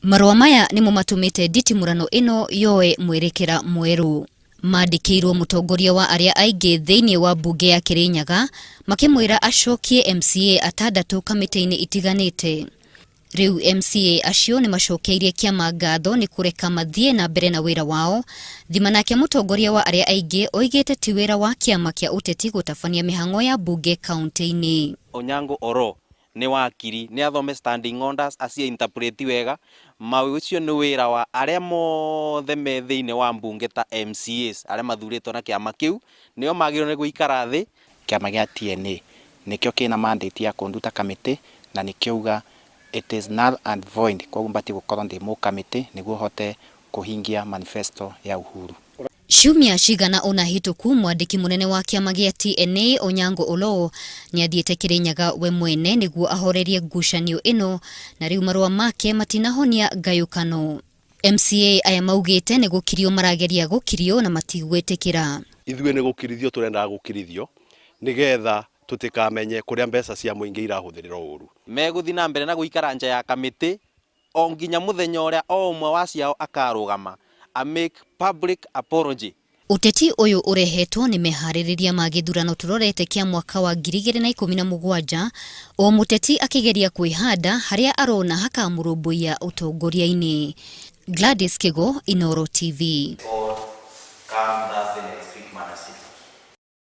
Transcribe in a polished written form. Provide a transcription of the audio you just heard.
Marũa maya nĩmo matũmĩte nditimũrano ĩno yoe mwerekera mwerũ. Mandĩkĩirwo mũtongoria wa arĩa aingĩ thĩinĩ wa mbunge ya Kĩrĩnyaga makĩmwĩra acokie MCA atandatũ kamĩtĩ-inĩ itiganĩte. Rĩu MCA acio nĩ macokeirie kĩama ngatho nĩ kũreka mathiĩ na mbere na wĩra wao. Thima nake mũtongoria wa arĩa aingĩ oigĩte ti wĩra wa kĩama kĩa ũteti gũtabania mĩhang'o ya mbunge kaũntĩ-inĩ. Onyango Oloo nĩ wakiri, nĩ athome standing orders aci interpret wega, ma ũcio nĩ wĩra wa arĩa mothe me thĩinĩ wa mbunge ta MCAs arĩa mathurĩtwo na kĩama kĩu, nĩo magĩrĩirwo nĩ gũikara thĩ. Kĩama gĩa TNA nĩkĩo kĩna mandate ya kũnduta kamĩtĩ na nĩkĩauga it is null and void kwoguo mbatiĩ gũkorwo ndĩ mũkamĩtĩ nĩguo hote kũhingia manifesto ya Uhuru. Ciumia cigana ũna hĩtũku, mwandĩki mũnene wa kĩama gĩa TNA Onyango Oloo nĩathiĩte Kĩrĩnyaga we mwene nĩguo ahorerie ngucanio ĩno na rĩu marũa make matinahonia ngayũkano. MCA aya maugĩte nĩ gũkirio marageria gũkirio na matigwĩtĩkĩra. Ithuĩ nĩ gũkirithio tũrendaga gũkirithio nĩgetha tũtikamenye kũrĩa mbeca cia mũingĩ irahũthĩrĩrwo ũru. Megũthiĩ na mbere na gũikara nja ya kamĩtĩ o nginya mũthenya ũrĩa o ũmwe wa ciao akarũgama a make public apology. Ũteti ũyũ ũrehetwo nĩ meharĩrĩria ma gĩthurano tũrorete kĩa mwaka wa 2017, o mũteti akĩgeria kwĩhanda harĩa arona hakamũrũmbũiya ũtongoria-inĩ. Gladys Kĩgo, Inooro TV.